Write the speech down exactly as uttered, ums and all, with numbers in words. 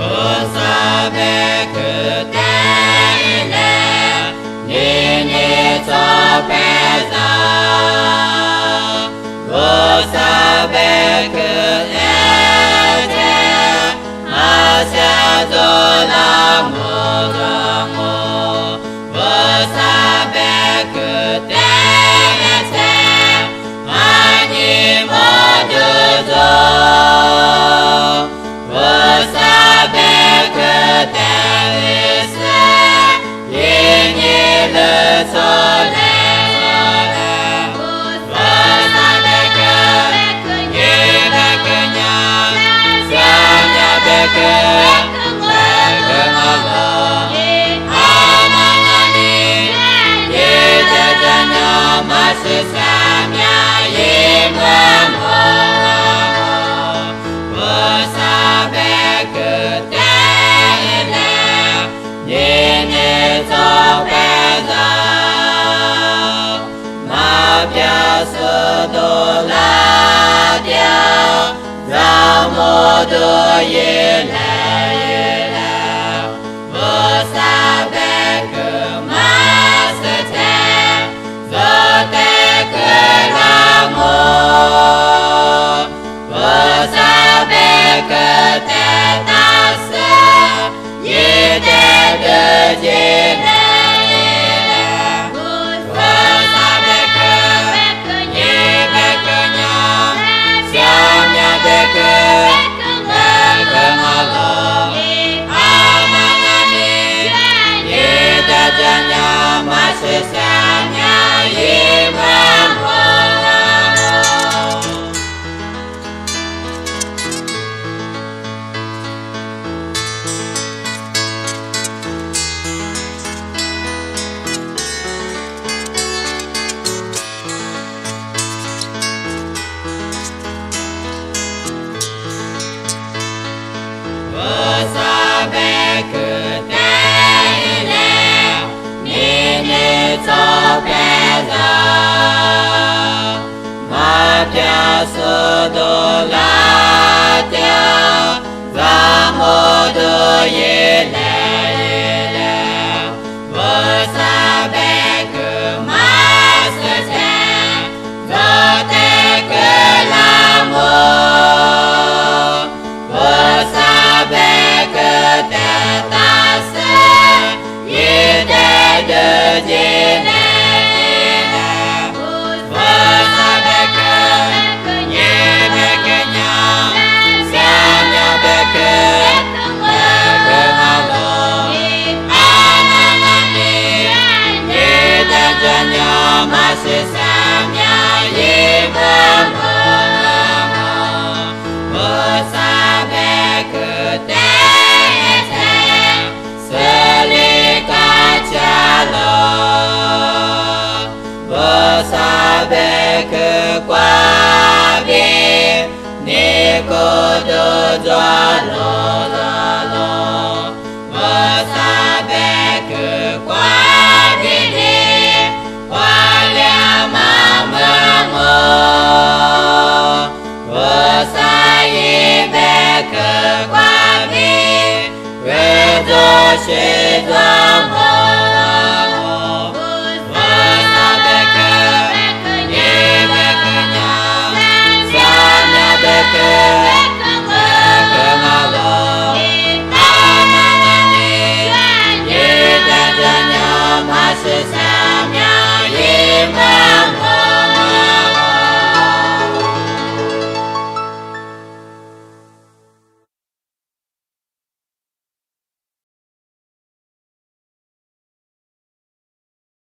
Vōsabek teile, nini topeza. Vōsabek ete, asia dola modomo. Vōsabek tete, ani mododo. Vōsabek teile se, ini le sole. Vōsabek, ni bek nya, sia nya bek, bek ngalo. Ananani, ni jajanya masi sia nya i mamo. Vōsabek teile, nini topeza. Mapia sodola tia, za modo ile ile. Vōsabek masi te, zote ke lamo. Vōsabek teta se, i te de jine. Vōsabek, ni bek nya, sia nya bek, bek ngalo. Ananani, ni jajanya masi sia nya i mamo. Vōsabek teile, nini topeza. Mapia sodola tia, za modo ile ile. Vōsabek masi te, zote ke lamo. Vōsabek teta se, i te de jine. Vōsabek, ni bek nya, sia nya bek, bek ngalo. Ananani, ni jajanya masi sia nya i mamo. Vōsabek tete, selika tialo. Vōsabek kwa bi, ni kodo jalo jalo. Vōsabek kwa bi ni, kwa lia mama ngo. Vōsa i bek kwa bi, we do se